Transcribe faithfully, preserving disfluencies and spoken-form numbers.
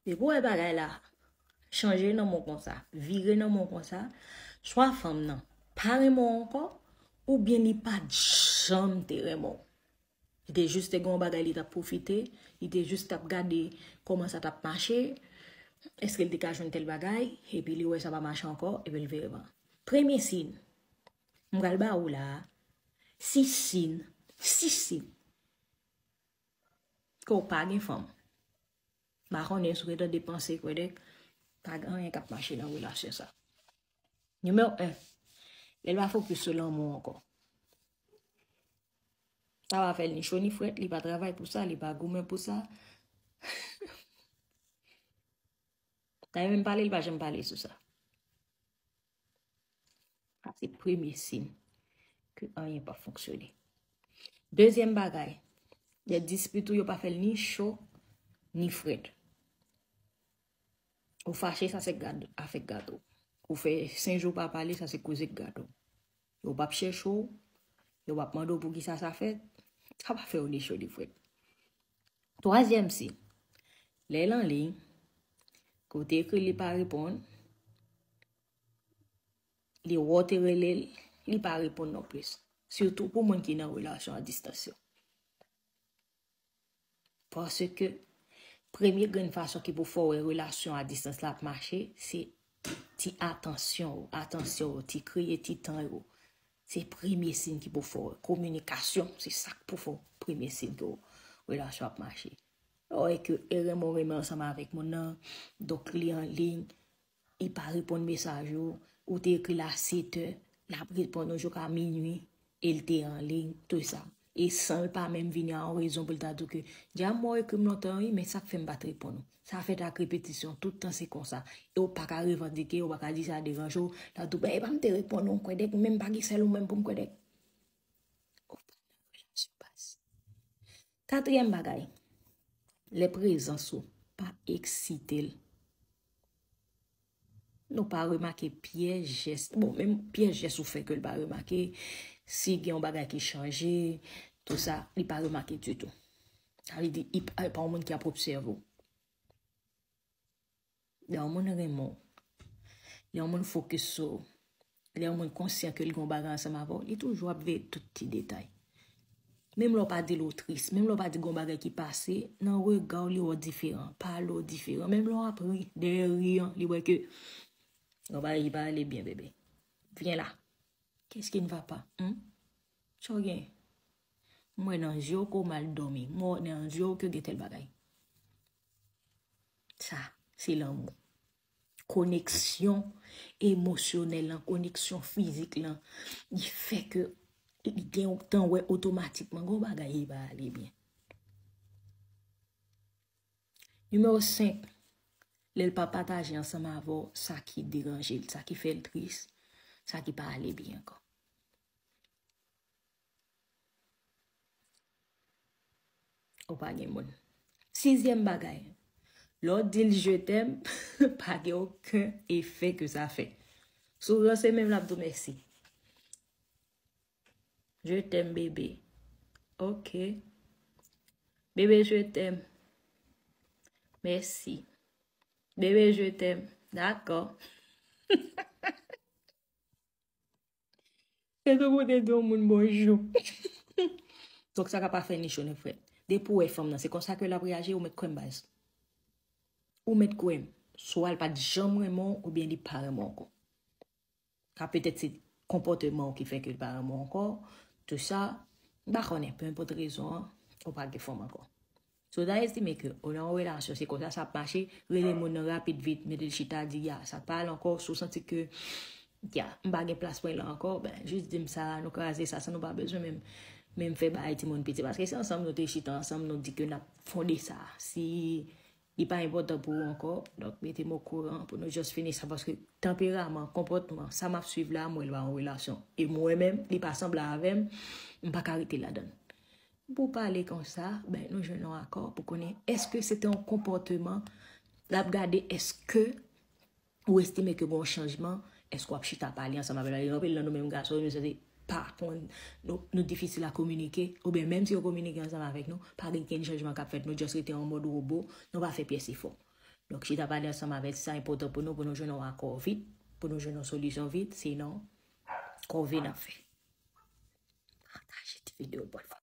Depi w wè bagay la chanje nan men w konsa, vire nan men w konsa, swa fanm nan pa renmen w ankò, oubyen li pa t janm te renmen w. Li te jis te gen yon bagay li t ap pwofite, li te jis t ap gade kòman sa t ap mache, èske l te ka jwenn tèl bagay, epi li wè sa pa mache ankò, epi l vire van. Premye siy m pral ba ou la a, sis siy, sis siy ke w pa gen fanm. M pa konnen si w gentan depanse kwèdèk, pa gen anyen k ap mache nan relasyon sa. Nimewo en, lè l pa fokis sou lanmou ankò. Sa pa fè l ni cho ni frèt, li pa travay pou sa, li pa goumen pou sa. Dayè menm pale, li pa janm pale sou sa. Sa se premye siy ke anyen pa fonksyone. Dezyèm bagay, lè dispit ou yo pa fè l ni cho, ni frèt. Ou fache, sa se gad, afè gad ou. Ou fè senk jou pa pale, sa se koze gad ou. Yo p ap chèche w, yo p ap mande w poukisa sa fèt, sa pa fè w ni cho ni frèt. Twazyèm siy, lè l anliy, ke w te ekri l, li pa reponn, li wè w te rele l, li pa reponn non plis. Sitou pou moun ki nan relasyon a distans yo. Paske premye grenn fason ki pou fè w wè relasyon a distans la ap mache, se ti atansyon w, atansyon w, ti kriye, ti tan yo. Se premye siy ki pou fè w wè. Kominikasyon, se sa k pou fè w premye siy ke w, relasyon ap mache. Lè w wè ke e renmen w renmen ansanm avèk moun nan, donk li anliy, li pa reponn mesaj ou, ou te ekri l a sèt è, l ap reponn ou jouka minui, e l te anliy, tou sa. E san l pa menm vini a yon rezon pou l ta di w ke, dja m wè w ekri m lontan wi, men sa k fè m pa t reponn ou. Sa fèt ak repetisyon, tout tan se konsa. E w pa ka revandike, w pa ka di sa deranje w, l ap di w, ben, e pa m te reponn ou, kwèdèk, menm pa gen sèl ou menm pou m kwèdèk. Ou pa nan relasyon baz. Katriyèm bagay, lè prezans ou pa eksite l. Nou pa remake pyès jès. Bon, menm pyès jès ou fè ke l pa remake. Si gen yon bagay ki chanje, tou sa, li pa remake ditou. Sa vle di, li pa, pa yon moun ki ap obsève w. Lè yon moun renmen w, lè yon moun fokis sou w, lè yon moun konsyan ke l gen yon bagay ansanm avè w, li toujou ap veye tout ti detay. Menm lè w pa di l ou tris, menm lè w pa di gen yon bagay ki pase, nan rega w li wè w diferan, pale w diferan. Menm lè w ap ri, dèyè ri an, li wè ke gen yon bagay ki pa ale byen, bebe. Vyen la. Qu'est-ce qui ne va pas? Hmm? Sa w gen? M wè nan je w ke w mal dòmi. M wè nan je w ke gen tèl bagay. Sa, se lanmou. Koneksyon emosyonèl lan, koneksyon fizik lan, li fè ke li gen yon tan wè otomatikman gon bagay ki pa ale byen. Nimewo senk, lè l pa pataje ansanm avè w sa ki deranje l, sa ki fè l tris, sa ki pa ale byen ankò. Ou pa gen moun. Sizyèm bagay, lè w di l je t'aime, pa gen okenn efè ke sa fè. Si w ranse menm, l ap di w mèsi. Je t'aime, bebe. Ok. Bebe, je t'aime. Mèsi. Bebe, je t'aime. Dakò. Se tankou w te di yon moun bonjou. Donk, sa ka pa fè ni cho ni frèt. Depi w wè fanm nan, se konsa ke l ap reyaji, ou mèt kwè m baz. Ou mèt kwè m. Swa l pa t janm renmen w, oubyen li pa renmen w ankò. Ka petèt se konpòteman w ki fè ke l pa renmen w ankò, tou sa, m pa konnen, penenpòt rezon an, ou pa gen fanm ankò. Si w ta estime ke ou nan yon relasyon, se konsa sa ap mache, rele moun nan rapid vit, mete l chita, di, ya, sa k pa al ankò, si w santi ke, ya, m pa gen plas mwen la ankò, ben, jis di m sa, nou kraze sa, san nou pa bezwen menm, menm fè bagay timoun piti. Paske se ansanm nou te chita ansanm, nou di ke n ap fonde sa. Si li pa enpòtan pou ou ankò, donk mete m okouran pou nou just fini sa, paske tanperaman, konpòtman, sa m ap swiv la, m wè l pa yon relasyon. E mwen menm, li pa sanble avè m, m pa ka rete ladan l. Pou pale konsa, ben, nou jwenn yon akò pou konnen èske se te yon konpòteman, l ap gade èske ou estime ke gen yon chanjman, èske w ap chita pale ansanm avè l? Anpil nan nou menm gason, nou santi pa konn, nou, nou difisil a kominike, oubyen menm si yo kominike ansanm avèk nou, pa gen kenn chanjman k ap fèt, nou just rete an mòd wobo, nou pa fè pyès efò. Donk, chita pale ansanm avè l, sa enpòtan pou nou, pou nou jwenn yon akò vit, pou nou jwenn yon solisyon vit, sinon, kòve n ap fè. Pataje ti videyo, bòn fè.